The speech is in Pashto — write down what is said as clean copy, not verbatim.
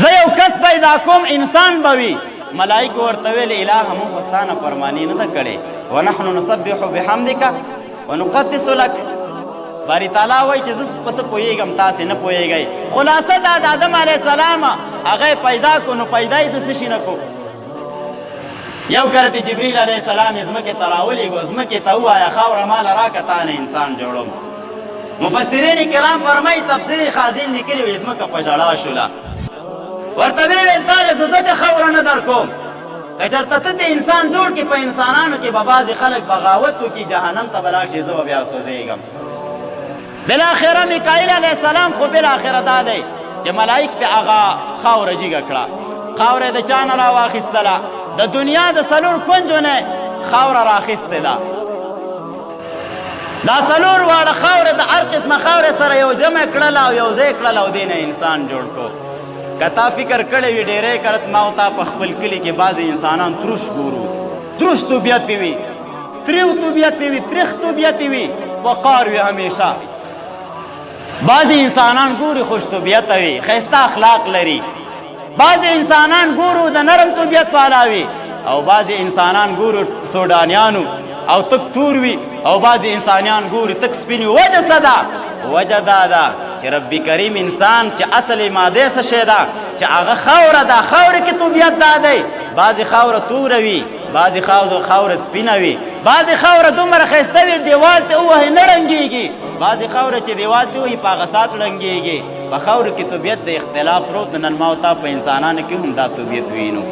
زه یو کس پیدا کوم، انسان به وي. ملائکو ورته ویل: الهه، موږ خو ستا نافرماني نه ده کړې. ونحن نسبح بحمدک ونقدس لک. باری تعالی وایي چې زه په څه پوهېږم، تاسې نه پوهېږئ. خلاصه دا د آدم علیه السلام هغه پیدا کو، نو پیدا یې د څه شي نه کو؟ یو کرت جبریل علیه السلام یې ځمکې ته راولېږو: ځمکې ته ووایه، خاوره ماله راکړه، تا نه انسان جوړوم. مفسرین کرام فرمایي، تفسیر خازن لیکلي وي، ځمکه په ژړا شوله. ورته ویې ویل: تا له زه ځکه خاوره نه درکوم که چېرته ته د انسان جوړ کړې، په انسانانو کې به بعضې خلک بغاوت وکړي، جهنم ته به لاړ شي، زه به بیا سوځېږم. بالاخره میکائیل علیه السلام خو بالاخره دا دی چې ملائک پې هغه خاوره جیګه کړه. خاوره یې د چا نه راواخیستله؟ د دنیا د څلور کنجو نه خاوره راخیستې ده. دا څلور واړه خاوره د هر قسمه خاورې سره یو جمع کړله او یو ځای کړله او دې نه انسان جوړ کړو. که تا فکر کړی وي، ډېری کرت ما او تا په خپل کلي کې بعضې انسانان تروش ګورو، تروش طبیعت وي، تریو طبیعت وي، تریخ طبیعت وي، وقار وي همیشه. بعضې انسانان ګوري خوش طبیعت وي، ښایسته اخلاق لري. بعضې انسانان ګورو د نرم طبیعت والا وي، او بعضې انسانان ګورو سوډانیانو او تک تور وي، او بعضې انسانان ګوري تک سپین وي. وجه څه ده؟ وجه دا ده چې رب کریم انسان چې اصل ماده څه شی ده، چې هغه خاوره ده، خاورې کې طبیعت دا دی، بعضې خاوره توره وي، بعضې خاوره سپینه وي، بعضې خاوره دومره ښایسته وي دیوال ته ووهي نه ړنګېږي، بعضې خاوره چې دیوال ته ووهي په هغه ساعت ړنګېږي. په خاورو کې طبیعت د اختلاف پروت. نن ما او تا په انسانانو کې هم دا طبیعت وینو.